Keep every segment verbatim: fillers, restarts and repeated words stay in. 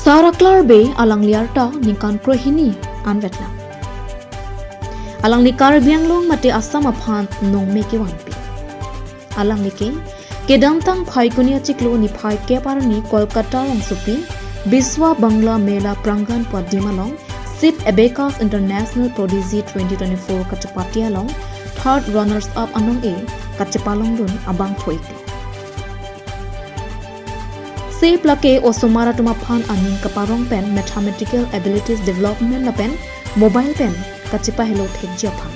Sar Aklar Bey alangli arta ningkan krehini anvetlang. Alangli Karbi Anglong mate Assam aphan nongme kevanpi. Alangli ke kedamtang Phaikuni achiklo niphai kep arni Kolkata rongsopi Biswa Bangla Mela Prangan pu adim along SIFF Abacus International Prodigy twenty twenty-four kachepate along third runners up anong-e kachepalongdun abangphu-ik. SIFF lake osomar atum aphan aning kaparong pen mathematical abilities development lapen mobile pen kachepahelo thekji aphan.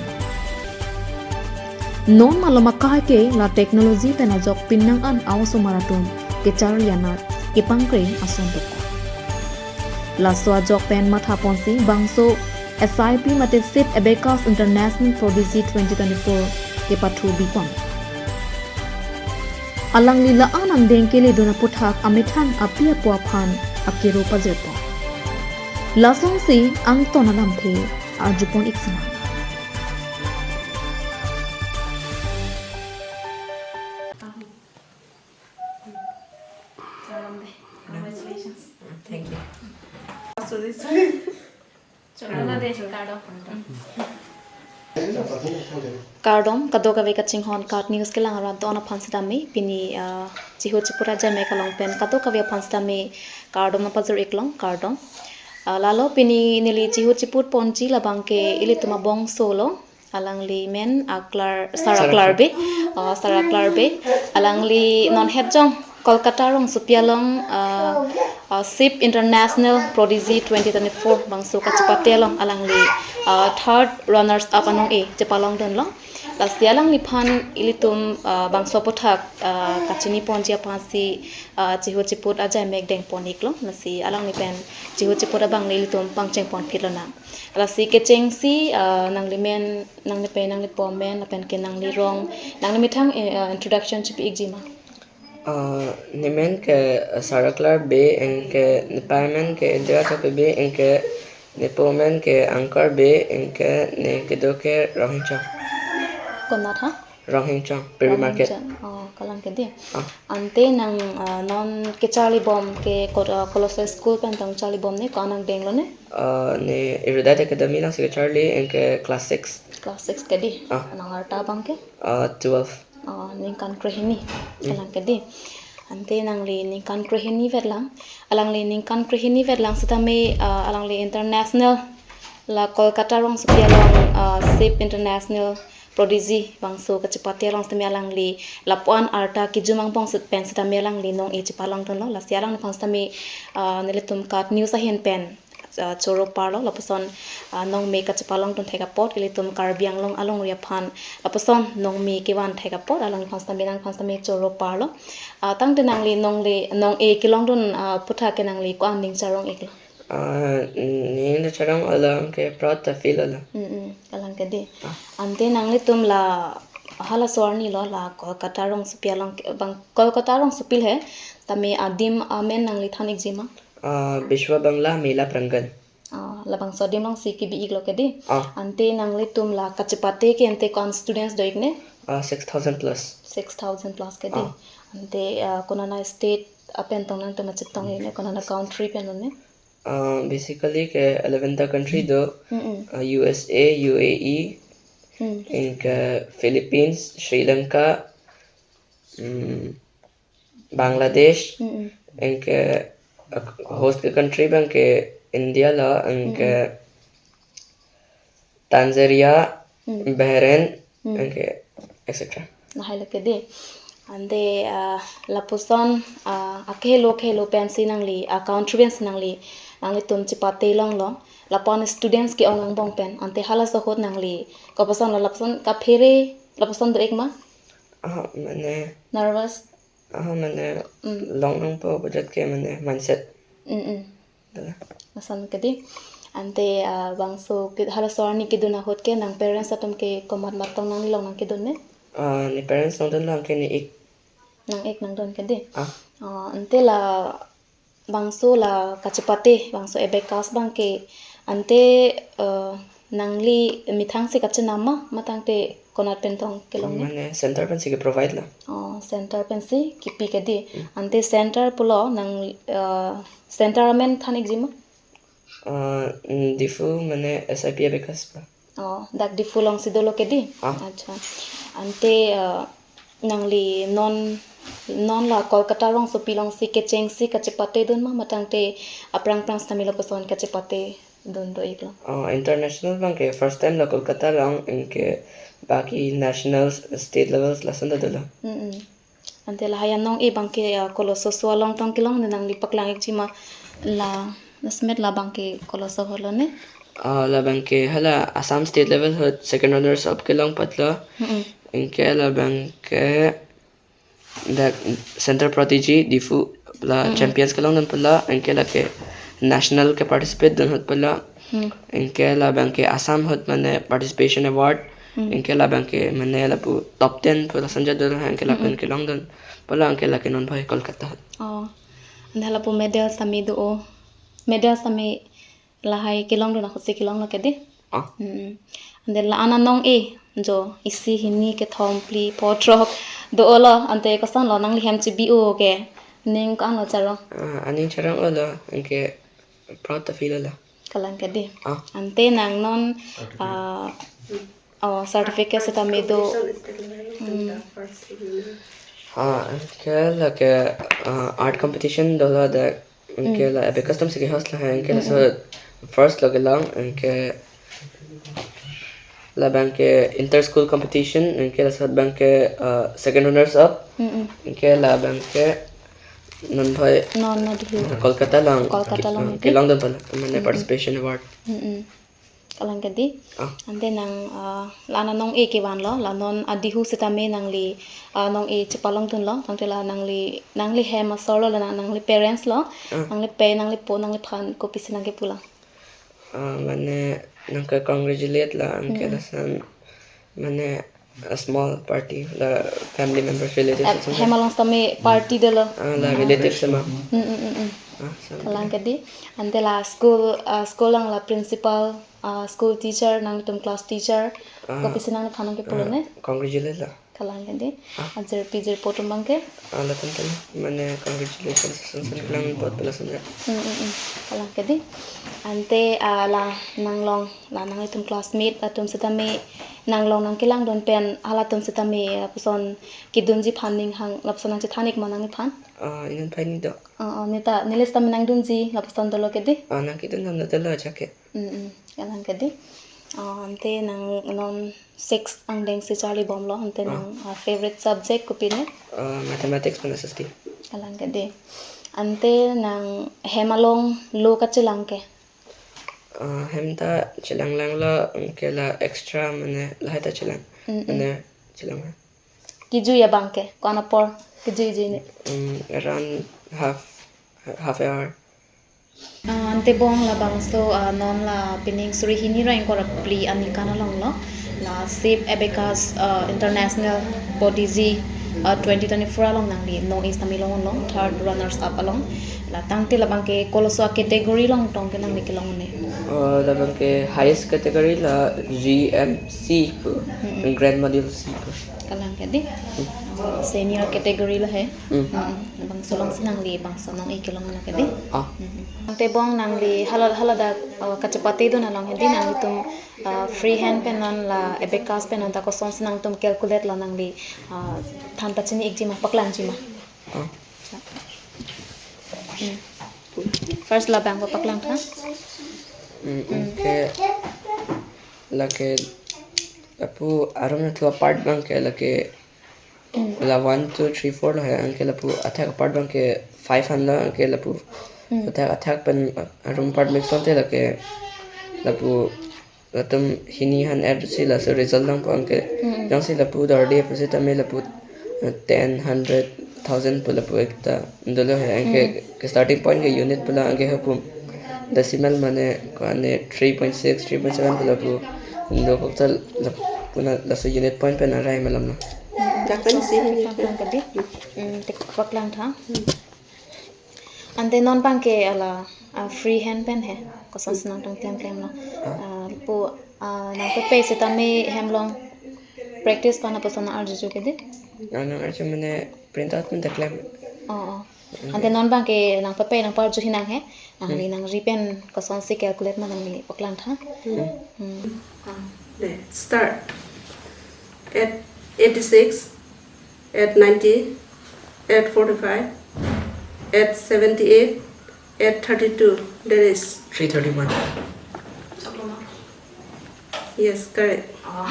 Non malom akai ke la technology pen ajok pinnang an a-osomar atum kecharli anat kepangkre ason dokok. Laso ajok pen mathaponsi bangso SIFF mate SIFF Abacus International Prodigy twenty twenty-four kepathu bipon. Alangli la-an angdeng keledun aputhak amethang api apo aphan akero pajirpon. Lasonsi angton alamthe arjupon-ik sinang. Congratulations. Thank you. Sorry, sorry. Congratulations. Kardom. Kardom, kadokave kachinghon KAT News kelang arat do-an aphan sitame, pini, ah, Chihut Chiput ajaimek along pen kadokave aphan sitame kardom nangpajir-iklong, kardom. Ah, lalo pini neli Chihut Chiput ponji labang ke ilitum abangso lo, alangli men Aklar, Sar Sar Aklar Aklar. Bey, ah, Sar Aklar Bey, alangli non het jong Kolkata rongsopi along, ah, ah, SIFF International Prodigy twenty twenty-four bangso kachepate along alangli, ah, third runners up anong-e chepalongdunlo. Lasi alangliphan ilitum, ah, bangso aputhak, ah, kachiniponji aphansi, ah, Chihut Chiput ajaimek dengpon-iklo. Lasi alangli pen Chihut Chiput abang ilitum pangchengponphi lonang. Lasi kechengsi, ah, nangli men, nangli pei, nangli po men, lapen ke nangli rong, nangli methang, eh, ah, introduction chipi-ikji ma? Ah, nemen ke, ah, Sar Aklar Bey, anke nepei men ke Indira Tokbi Bey, anke nepo men ke Angkor Bey, anke ne kedo ke Ronghengchong. Konat ha? Ronghengchong, Peri Market. Ronghengchong. Oh, kalang ke dei. Ah. Ante nang, ah, non kecharlibom ke ko-, ah, Kolosoi School pen tong charlibom ne, ko-an angdeng lo ne? Ah, ne Erudite Academy alongsi kecharli, anke class six. Class six ke dei. Ah. Nang arta abang ke? Ah, twelve. Oh, ningkan krehini. Hmm. Kalang ke dei. Ante nangli ningkan krehini vetlang. Alangli ningkan krehini vetlang sitame, ah, alangli international la Kolkata rongsopi along, ah, SIFF International Prodigy bangso kachepate along sitame alangli lapu-an arta kejum angbong sit pen sitame alangli nong-e chepalongdunlo. Lasi alangliphan sitame, ah, nelitum KAT News ahin pen, ah, choro parlo, lapuson, ah, nongme kachepalongdun thek apot, ilitum Karbi Anglong alongri aphan lapuson nongme kevan thek apot alangliphan sitame, nangphan sitame choro parlo. Ah, tangte nangli nongle, nong-e kelongdun, ah, aputhak ke nangli ko-an ning charong-iklo? Ah, ning charong alam ke proud ta feel alam. Mm-mm, kalang ke dei. Ah. Ante nanglitum la halaso arni lo la Kolkata rongsopi along ke, bang Kolkata rongsopi le, tame adim amen nangli than-ikji ma? Ah, Biswa Bangla Mela Prangan. Ah, labangso adim alongsi kebi-iklo ke dei. Ah. Ante nanglitum la kachepate ke ante ko-an students do-ik ne? Ah, six thousand plus. Six thousand plus ke dei. Ah. Ante, ah, konana state apen tong nangtum kachetong-ik ne, konana country pen lo ne? Ah, basically ke eleven ta country do, Mm-mm. Ah, U S A, U A E, Mm. anke Philippines, Sri Lanka, mm, Bangladesh, Mm-mm. anke, ah, host ke country abang ke India lo, anke Mm-mm. Tanzania, Mm. Bahrain, Mm. anke et cetera. Lahai lo ke dei. Ante, ah, lapuson, ah, akehelo kehelo pensi nangli, ah, country pensi nangli, nanglitum chepate longlo. Lapu-an students ke-ong angbong pen. Ante halaso ahut nangli kopuson lo, lapuson kaphere, lapuson do-ik ma? Ah, mane. Nervous? Ah, mane, Mm. long nangpo budget ke mane mindset. Mm-mm. Dala. Lason ke dei. Ante, ah, bangso ke, halaso arni kedun ahut ke nang parents atum ke komat mat tong nanglilong nangkedun ne? Ah, ne parents tong dunlo, anke ne-ik. Nang-ik nangdun ke dei. Ah. Ah, ante la bangso la kachepate, bangso abacus abang ke ante, eh, Nangli methang si kachinam ma, matangte konat pen tong kelong ne? Mane center pensi ke-provide lo. Oh, center pensi kipi ke dei. Hmm. Ante center pulo nang, eh, center amen than-ikji ma? Ah, mm, Diphu mane S I P Abacus pa. Oh, dak Diphu alongsi dolo ke dei? Ah. Acha. Ante, eh, nangli non, non la Kolkata rongsopi alongsi kechengsi kachepatedun ma, matangte aphrang aphrang sitame lapuson kachepatedun do-iklo? Oh, international abangke first time la Kolkata along, anke baki national, state levels lason ta dolo. Mm-mm. Ante lahai anong-e abangke, ah, koloso so along tong kelong ne, nangli paklang-ikji ma, la, lasmet labangke koloso holo ne? Ah, labangke hala Assam state level ahut second runners up kelong patlo. Mm-mm. Anke labangke dak Center Prodigy Diphu la Mm-mm. champions kelongdun pulo, anke lake national ke-participate dun ahut pulo. Hmm. Anke labangke Assam ahut mane participation award. Hmm. Anke labangke mane lapu top ten pu lason jador, anke lapen Mm-mm. kelongdun pulo, anke lake non bhai Kolkata ahut. Oh. Ante lapu medal sitame do-o. Medal sitame lahai kelongdun ahutsi kelonglo ke dei? Ah. Hmm. Ante la-an anong-e, jo, isi, hini, kethom, phli, pho, throk do-olo, ante kosonlo nangli hem chibi-o ke, ning ko-anlo charong? Ah, aning charong-olo, anke proud ta feel-olo. Kalang ke dei. Ah. Ante nang non, ah, oh, certificate sitame do. Hmm. Ah, anke lake, ah, art competition dolo dak, anke Mm. la Abacus atum si ke-host lahai, anke Mm, laso mm. first lo kelong, anke labangke inter school competition, anke laso abangke, ah, second runners up, Mm, mm. anke labangke non bhai Non, non, Diphu. Kolkata along, Kolkata along, ah, anke? kelongdun pulo, mane Mm, mm. participation award. Mm, mm. Kalang ke dei. Ah. Ante nang, ah, la-an anong-e kevanlo, la non a-Diphu sitame nangli, ah, nong-e chepalongdunlo, tangte la nangli, nangli hem asor lo, la nang, nangli parents lo, Ah. nangli pe, nangli po, nangliphan kopisi nang kepulang? Ah, mane nang ke-congratulate lo, anke Mm-mm. lason, mane a small party, la family members, relatives, Em, lason. Hem along sitame party dolo. Ah, la Mm. relatives ma. Mm, mm, mm, mm. Ah, lason. Kalang ke dei. Ante la school, ah, school along la principal, ah, school teacher, nangtum class teacher, Ah, kopisi nangphan nang kepulo ah, ne? Congratulate lo. Kalang ke dei. Ah. Ajirpi jirpo atum abangke? Ah, latum atum, mane congratulations, lason lason kelang apot lason. Mm, mm, mm. Kalang ke dei. Ante, ah, la nanglong, la nanglitum classmate atum sitame nanglong nangkelangdun pen, halatum sitame, ah, lapuson kedunji aphan ning hang, lapuson nangchethan-ik ma nangliphan? Ah, inut aphai hini do. Ah, ah, neta, neli sitame nangdunji, lapuson dolo ke dei? Ah, nangkedun alam dolo ajahak ke. Mm, mm. Kalang ke dei. Ah, ante nang non six angdeng si charlibomlo, ante Ah. nang, ah, favorite subject kopi ne? Ah, mathematics pen S S T. Kalang ke dei. Ante nang hem along lo kachelang ke? Ah, hem ta chelang langlo, anke la extra mane lahai ta chelang. Mm, mm. Mane chelang. Kejui abangke, ko-an apor kejui jui ne? Mm, around half, half hour. Ah, ante bong labangso, ah, non la pining suri hini ra ingkoi ra phli aningkan along lo, la SIFF Abacus, ah, International Prodigy, ah, twenty twenty-four along nangli nong-e sitame longlo, third runners up along. La tangte labangke koloso a-category along tong ke nangli kelong ne? Ah, labangke highest category la G M C pu, Mm-mm. Grand Module C pu. Kalang ke dei? Hmm. Senior category lo he. Hmm. Hmm. Bangso alongsi nangli bangso nong-e kelong lo ke dei? Ah. Hmm. Ante bong nangli hala, hala dak, uh, kachepatedun along he dei, nanglitum, uh, free hand pen non la abacus pen non ta kosonsi nangtum calculate lo, nangli, uh, than pachini-ikji ma, paklangji ma? Ah. Hmm. First labang ko paklang tha. Hmm, Hmm. Anke lake lapu arum nathu apart abangke lake Hmm. la one, two, three, four lo he, anke lapu athak apart abangke five han lo, anke lapu Hmm. athak, athak pen arum apart mix tangte lake lapu latum hini han er si laso result nangpo, anke Hmm. jongsi lapu darde pusitame lapu, eh, ten, hundred, thousand pu lapu ekta dolo he, anke Hmm. ke starting point ke unit pu la, anke hapu decimal mane ko-an ne three point six, three point seven pu lapu dokok ta lapu na laso unit point pen arai ma alam lo. Dakan si hini. Paklang ke dei. Hmm, tik paklang tha. Hmm. Ante non abangke hala, ah, free hand pen he, kosonsi nangtum klemklem lo. Ah. Ah, pu, Nangpepei sitame hem along practice pen apotsi nang-arjuji ke dei? Oh, nang-arju mane print out pen ta klem. Oh, oh. Ante non abang ke nangpepei nangpa-arju hinang he. Nangli nangri pen kosonsi calculate ma nangli paklang tha. Hmm. Hmm. Ah, dei, start. At eighty-six, at ninety, at forty-five, at seventy-eight, at thirty-two, that is three thirty-one. Yes, correct. Ah.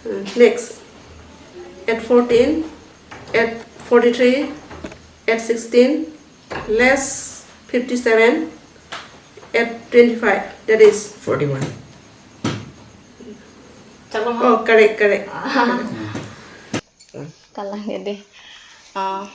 Uh, next, at fourteen, at forty-three, at sixteen, less fifty-seven, at twenty-five, that is forty-one. Chaklo ma? Oh, correct, correct. Ah. Kalang ya dei. Ah,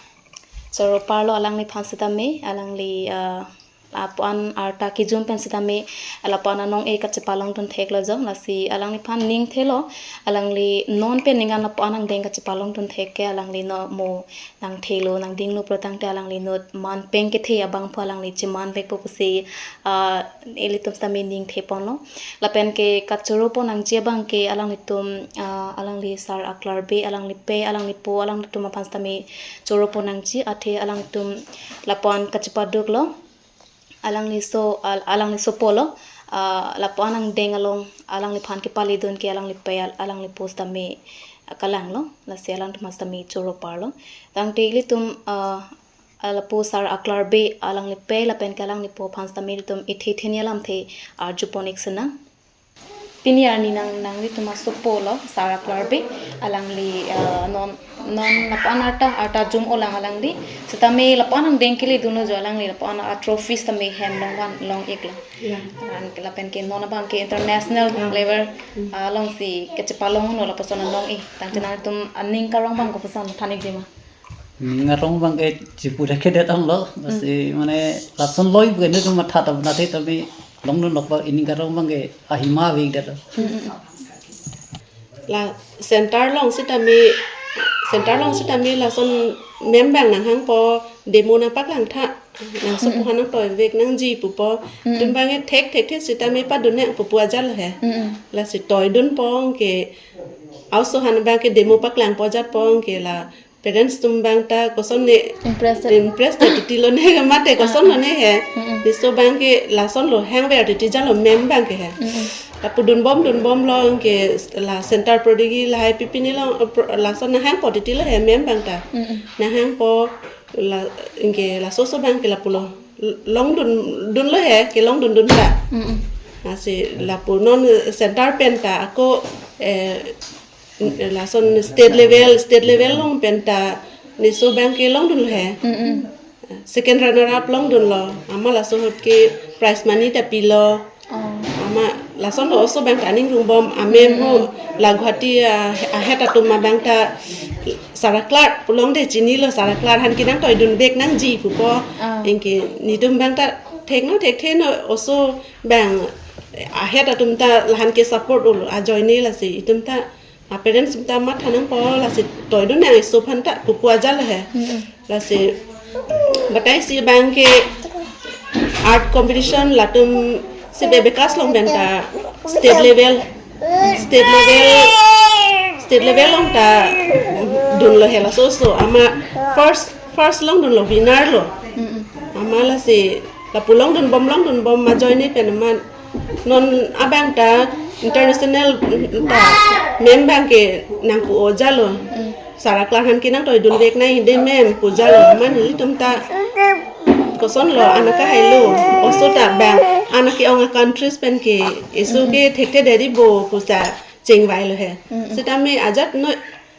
choro parlo alangliphan sitame, alangli, ah, lapu-an arta kejum pen sitame, lapu-an anong-e kachepalongdun theklo jo, lasi alangliphan ning thelo, alangli non pen ningkan lapu-an angdeng kachepalongdun thek ke alangli no mo nangthelo, nangdinglo pulotangte alangli inut man peng kethe abangphu alangli cheman vekpo pusi, ah, ilitum sitame ning theponlo. Lapen ke kachoro pon nangji abang ke alanglitum, ah, alangli sar aklarbe, alanglipei, alanglipo, alanglitum aphan sitame choro pon nangji, athe alanglitum lapu-an kachepaduklo. Alangli so, al-, alangli sopo lo, ah, lapu-an angdeng along alangliphan kepaledun ke alanglipei, al-, alanglipo sitame kalanglo, lasi alangtum sitame choro parlo. Tangte ilitum, ah, ah, lapu sar aklarbe, alanglipei lapen ke alanglipo aphan sitame ilitum ithe theni alamthe arju pon-ik sinang. Pini arni nang, nanglitum asopo lo, sar aklarbe, alangli, ah, non, non lapu-an arta, arta jum-olang alangli. Sitame lapu-an angdeng keledunlo jo alangli, lapu-an a-trophy sitame hem along van long-iklo. Ya. An lapen ke non abang ke international, ya, level, hmm, ah, alongsi kachepalonglo lapuson anong-e. Tangte nangtum aning karong abang kopuson than-ikji ma? Ning arong abang ke chipu thekthedet onglo, lasi mane lason loi bu ene tu matha ta bana the tame longdun nok ba ining arong abang ke ahima vek det. Mm, mm. La center along sitame, center along sitame lason mem abang nanghangpo, demo nangpaklang tha, nangsopo, mm, aphan nangtoivek nangji pupo. Mm. Itum abang ke thekthekthe sitame padun nangpo pu ajat lo he. Mm, mm. Lasi toidunpo ke, aoso aphan abang ke demo paklangpo ajatpo ke la parents atum abang ta kosonne impressed, impressed titilo ne mate, ah, kosonlo, ah, ne he. Mm-mm. Laso abang ke lasonlo hangver titi ajatlo mem abang ke he. Mm-mm. Lapu dunbom dunbomlo ke la center prodigi lahai pipini lo, pro-, lason nanghangpo titilo he mem abang ta. Mm-mm. Nanghangpo la, anke laso oso abang ke lapulo. Longdun, dunlo he, kelongdundun ta. Mm-mm. Lasi lapu non center pen ta ako, eh, lason state level, state level along pen ta neso abang ke longdunlo he. Mm-mm. Second runner up longdunlo. Amat laso ahut ke prize money ta pilo. Oh. Amat lasonlo oso abang ta aning rungbom amem ho, mm-mm, la Guwahati, ah, ahet atum abang ta sar aklar pu longde chinilo, sar aklar aphan ke nangtoidunvek nangji pupo. Ah. Anke netum abang ta thekno thektheno oso abang ahet atum ta lahan ke support-olo ajoine, lasi itum ta a-parents ta matha nangpo, lasi toidun nang eso aphan ta pupu ajatlo he. Mm-mm. Lasi batai si abang ke art competition latum si be bekas along pen ta state level, state level, state level along ta dunlo he laso oso. Amat first, first longdunlo, winner lo. Mm-mm. Amat lasi lapu longdunbom longdunbom ajoine pen amat non abang ta international ta mem abang ke nangpu-o ajatlo. Mm. Sar aklar aphan ke nangtoidunvek nangji dei mem pu ajatlo, amat nelitum ta kosonlo, anak ahailo, oso ta abang anak ke-ong a-countries pen ke eso ke, mm-mm, thekthedet-ibo pu ta chingvailo he. Mm-mm. Sitame ajat no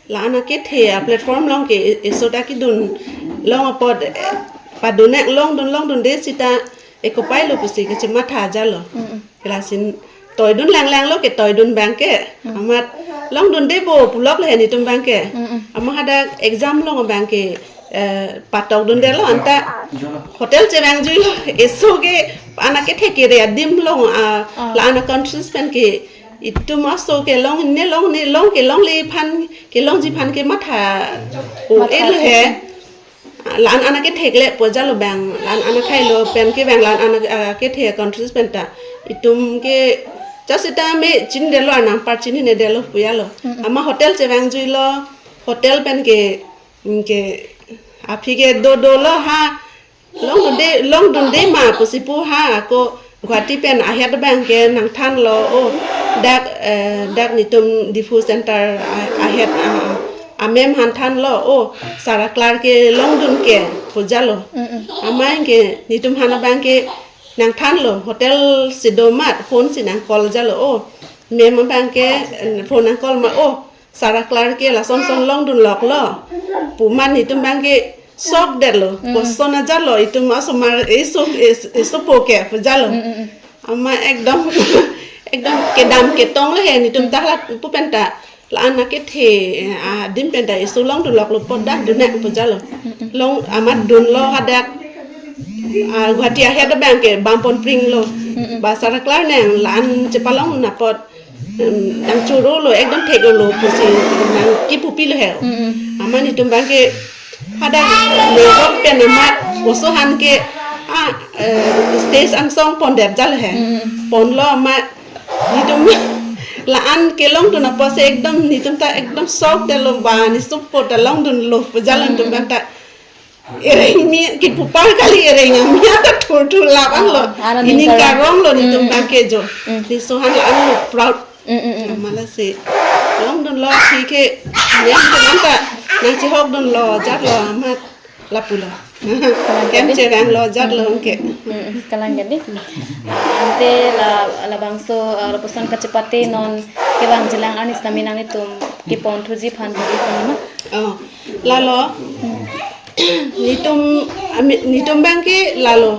la-an akethe a-platform along ke e-, eso ta kedun long apot, eh, padun nang longdun longdunde sita ekopailo pusi kachematha ajatlo. Mm-mm. Lasi toidun langlanglo ke toidun abang ke. Mm. Amat longdunde bo puloklo he netum abang ke. Mm-mm. Amat hadak exam along abang ke, eh, patokdundelo anta hotel chevangjuilo. Eso ke anak kethe kere adim along, ah, ah, la-an a-countries pen ke itum aso kelong ne long ne long kelongle aphan kelongji aphan ke matha, o, matha el he. La-an anak kethekle pu ajatlo abang, la-an anak ahailo pen ke abang la-an anak, ah, kethe countries pen ta itum ke Just sitame chinidetlo, anang apar chininedetlo pu jalo. Mm-mm. Amat hotel chevangjuilo, hotel pen ke, mm, ke aphi ke do dolo ha, longdunde, longdunde ma pusi pu ha, ako Guwahati pen ahet abang ke nangthanlo, o, dak, eh, dak netum Diphu Center a-, ahet, a, a, amem aphan thanlo, o, Sara Clerk ke longdun ke pu jalo. Mm-mm. Amat ke netum aphan abang ke nangthanlo, hotel si do amat phone si nang call jalo, o, mem abang ke, eh, phone nang call ma, o, Sara Clerk ke lason son longdunloklo pu amat netum abang ke shock detlo. Mm. Koson ajatlo itum asomar iso, is-, isopo ke pu jalo. Mm, mm, mm. Amat ekdom, ekdom kedam ketong le he netum, mm, ta hala pu pen ta la-an akethe, ah, adim pen ta iso longdunloklo, pon dak dun nang pu jalo. Mm, mm. Long amat dunlo hadak, ah, Guwahati ahet abang ke bam ponpringlo. Mm, mm. Ba Sara Clerk nang la-an chepalongdun apot, em, nang chorolo, ekdom thek-olo pusi nang kipupilo he. Mm-mm. Amat netum abang ke hadak lorok pen amat oso aphan ke, ah, eh, stage angsong pondet jalo he. Mm-mm. Ponlo amat netum la-an kelongdun apotsi ekdom netum ta ekdom shock detlo, ba nesopo ta longdunlo pu jalo. Mm-mm. Netum abang ta ereng mi kipupar kali, ereng ami ata thurthur lap anlo. Oh, ano ning, ining karong, karonglo netum, mm, abang ke jo. Mm. Neso aphan la-anlo proud. Mm, mm, mm. Amat lasi longdunlo, si ke, ya, ke nang ta nang chehokdunlo, jatlo amat lapulo. Kem chevanglo, jatlo ke. Mm, mm, kalang ke dei. Ante la, labangso, eh, lapuson kachepate non kevangjilang arni sitame nanglitum keponthuji aphan bagi pon ma? Oh, lalo. Mm. Netum, ami, netum abang ke lalo.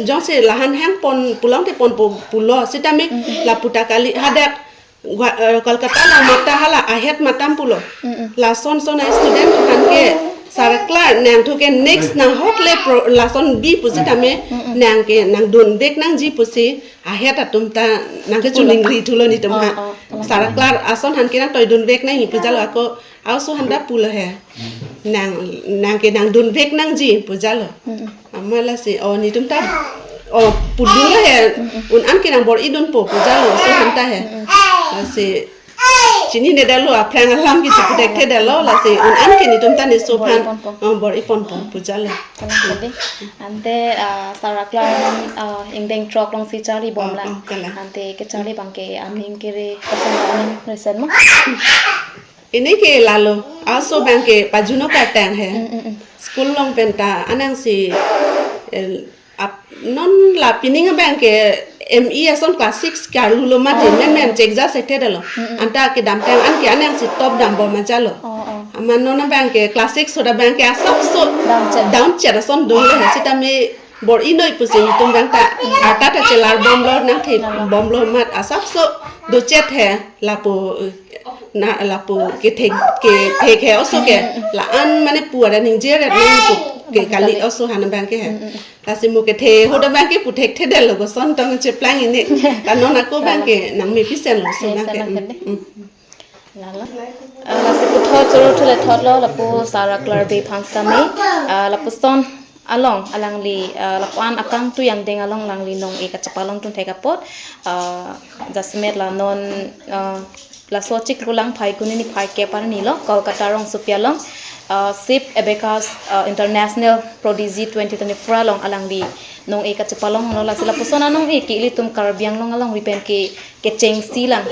Jongsi la-an hang pon pulang te ponpo pulo. Sitame, mm-mm, lapu ta kali hadak Gua-, eh, Kolkata along mata hala ahet matam pulo. Mm-mm. Lason son a-student aphan ke Sara Clerk nangthu ke next nanghok le pro-, lason bi pusitame, mm-mm, nang ke nangdunvek nangji pusi ahet atum ta nang ke, pulo, choningri thulo netum ha. Oh, oh, oh. Sara Clerk ason aphan ke nangtoidunvek nangji pu jalo, ako aoso aphan ta pulo he. Nang, nang ke nangdunvek nangji pu jalo. Mm-mm. Amat lasi, oh, netum ta, oh, pudunlo he. Mm-mm. Un-an ke nangbor-idunpo pu jalo, oso aphan ta he. Mm-mm. Lasi, chininedetlo, aphrang alam ke chiputhekthedetlo, lasi un-an ke netum ta neso aphan, bor-iponpo, oh, bor-iponpo pu jalo. Kalang ke dei. Ante, ah, Sara Clerk, ah, ingdeng throk alongsi charlibomlang. Oh, oh, kalang. Ante kecharli abang ke aning kere, koson aning resen ma? Pini ke lalo, aso abang ke pajuno kartang he. Mm, mm, mm. School along pen ta anangsi, eh, ap-, non la pining abang ke M E ason class six karlulo mati, oh, men men chek ja sekte dalo. Mm, mm. Anta kedamtang an ke anangsi top dambom ajalo. Oh, oh. Amat non abang ke class six hoda abang ke asapso down chet, down chet ason dolo he. Sitame bor-inoi pusi netum abang ta arta ta chelarbomlo, nangthebomlo amat asapso dochet he, lapu, na lapu kethek, kethek he oso ke, mm, mm, mm, la-an mane pu ada ningje ret nang pu ke, ah, kali, kali, oso aphan abang ke he. Mm, mm, mm. Lasi mo kethe hoda abang ke puthekthedetlo, koson tong cheplang ini. Ta non ako abang ke nangmepisenlo oso, yes, abang ke. Anak ke dei. Mm. Lalo. Ah, lasi puthot choro thule thotlo lapu Sara Clerk Bey aphan sitame. Ah, lapuson along alangli, ah, lapu-an akangtui angdeng along alangli nong-e kachepalongdun thek apot, ah, jasemet la non, ah, laso chiklo lang Phaikuni niphai kep arnilo Kolkata rongsopi along, ah, SIFT Abacus, ah, International Prodigy twenty twenty-four along alangli nong-e kachepalonglo. Lasi lapuson anong-e ke ilitum Karbi Anglong alongri pen ke kechengsi lang,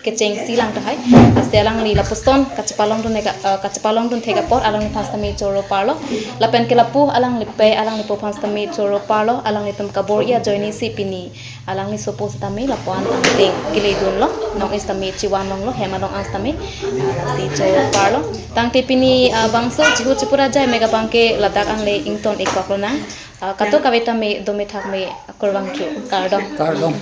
kechengsi lang tahai. Lasi alangli lapuson kachepalongdun thek, eh, kachepalongdun thek apot alangliphan sitame choro parlo. Lapen ke lapu alanglipei, alanglipo aphan sitame choro parlo. Alanglitum kabor-i ajoinesi pini alangli sopo sitame lapu-an angdeng keledunlo. Nong-e sitame chevan longlo, hem along an sitame, ah, lasi choro parlo. Tangte pini, ah, bangso chihu chipura jai mega abang ke ladak anle ington-ik koklonang. Ah, kato, ya, kave tame, dome thakme, kurvangthu, kardom. Kardom.